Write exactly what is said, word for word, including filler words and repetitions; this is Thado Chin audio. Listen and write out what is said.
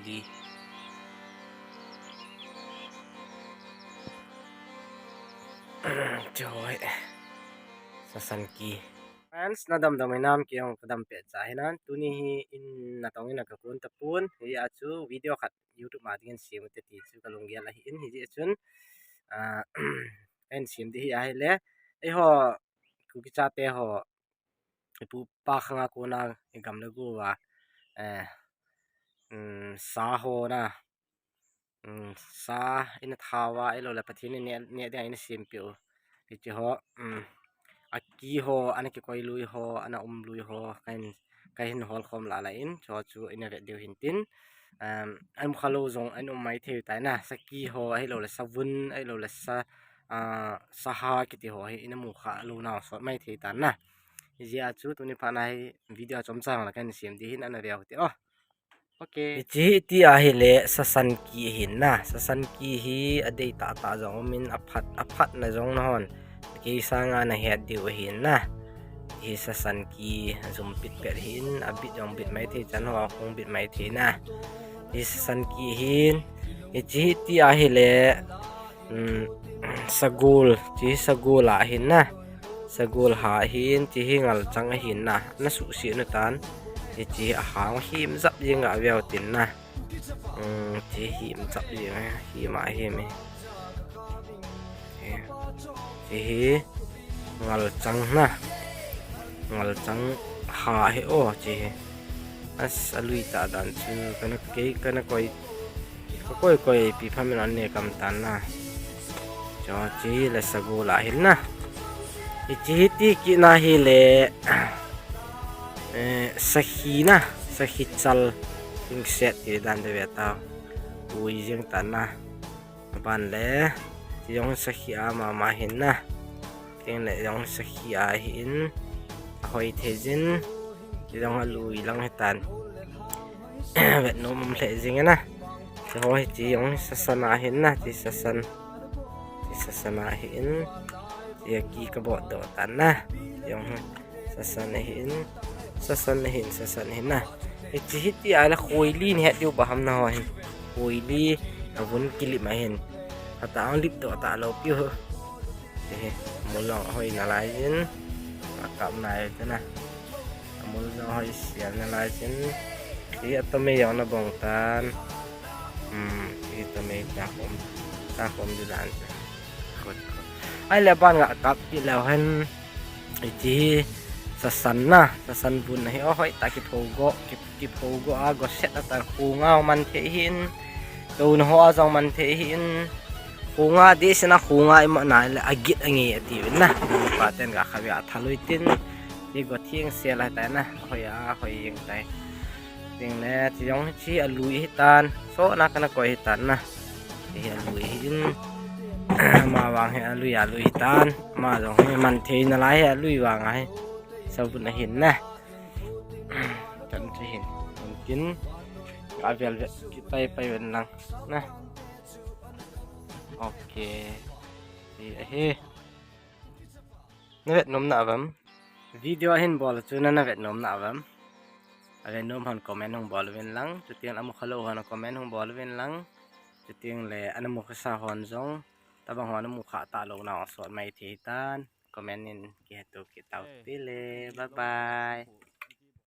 Li. Choi. Sasan ki. Friends, na damdam hinam, kei jong ka dam pet cha hinan. Tuni hi in natong in a ka kun tapon. Hijeh a chu video khat YouTube ma dingin sem ute ti chu ka lunggel ahin. Hijeh chun, ah, ka hin sem ding hi ahile. Eiho Kuki chate ho, ipu pa khanga kona i gam le go a, eh, um, sa ho na, um, sa ina thau a, ahilou le Pathen in neh, neh dia ina sempeh u. Hiche ho, um, a ki ho, ana kikoi lui ho, ana um lui ho, ka hin, ka hin hol khom lah lah in, chu chu ina vet diu hin tin. Um, an khalou jong, an um mai thei tai na, sa ki ho, ahilou le sa vun, ahilou le sa, ah, sa ha kiti ho hi, ina mu kha lou nau sot mai thei tan na. Hijeh a chu tuni phat na hi video chomcha la ka hin sem ding hin ana veu te o. Okay. Hiche hi ti ahile sasan ki ahin na. Sasan ki hi adei tah tah jong um in aphat, aphat na jong na hon. Kei sanga na het diu ahin na. Hi sasan ki jum pit pet hin, abit jong bit mai thei chan ho, ahung bit mai thei na. Hi sasan ki hin. Hiche hi ti ahile, um, sagol, hiche hi sagol a ahin na. Sagol ha ahin, hiche hi ngalchang ahin na. Na suhset nu tan. Hiche hi ahang him jap jeng a veu tin na. Um, hiche hi him jap jeng a, him a him e. Hiche hi ngalchang na. Ngalchang ha hi o, hiche hi. As, alui tah dan chu, kana kei, kana koi. Ka koi koi pi pha min an ne kam tan na. Chu, hiche le sagol a ahin na. Hiche hi ti kit na hile, eh, sakhi na, sakhi chal, ing set ti dan te ve ta. Ui jeng tan na. Aban le, hiche jong sakhi a mama ahin na. Teng le jong sakhi a ahin. Ahoi thei jin. Hiche jong alui lang hitan. Vet nom um lheh jing na. Hiche ho hiche jong sasan a ahin na. Hiche sasan. Hiche sasan a ahin. Hiche ki ka bot doh tan na. Hiche jong sasan ahin. Sasan ahin, sasan ahin na. Hiche hi ti ahile khoili ni het diu ba ham na ho hin. Khoili a vun kilip ahin. Ata ang lip doh ta lou piu. Hiche hi, amol jong ahoi nalai jin. Akap nai te na. Amol jong ahoi sial nalai jin. Hiche atomei jong na bong tan. Hmm, hiche atomei ta khom. Ta khom di dan. Khut, khut. Ahile aban ga kap kit leu hen. Hiche hi sasan na, sasan vun ahi o, hoi ta kipho go, ki, kipho go a, go set a tan khunga man thei hin, to na ho a jong man thei hin, khunga di sina khunga ima na le agit angi ati vin na, pa ten ga khavi a thalui tin, ti go thing se la tai na, hoi a, hoi jeng tai. Ting le, ti jong hiche alui hitan, so na kana koi hitan na. Hiche alui hin. Ama vang hi alui, alui hitan. Ama jong hi man thei nalai hi alui vang ahi. Savun ahin na. Tan chu hin. Kan tin. Ka vel vet kitai pai ven lang. Na. Okay. Hi ahi. Na vet nom na avam. Video ahin bol chu na na vet nom na avam. Avet nom hon comment hung bol uvin lang. Chuteng le amu khalou hon comment hung bol uvin lang. Chuteng le ana mu khasa hon jong. Tabang hon amu kha talou na sot mai thei tan. Comment in kiheto kit tau te le. Bye bye.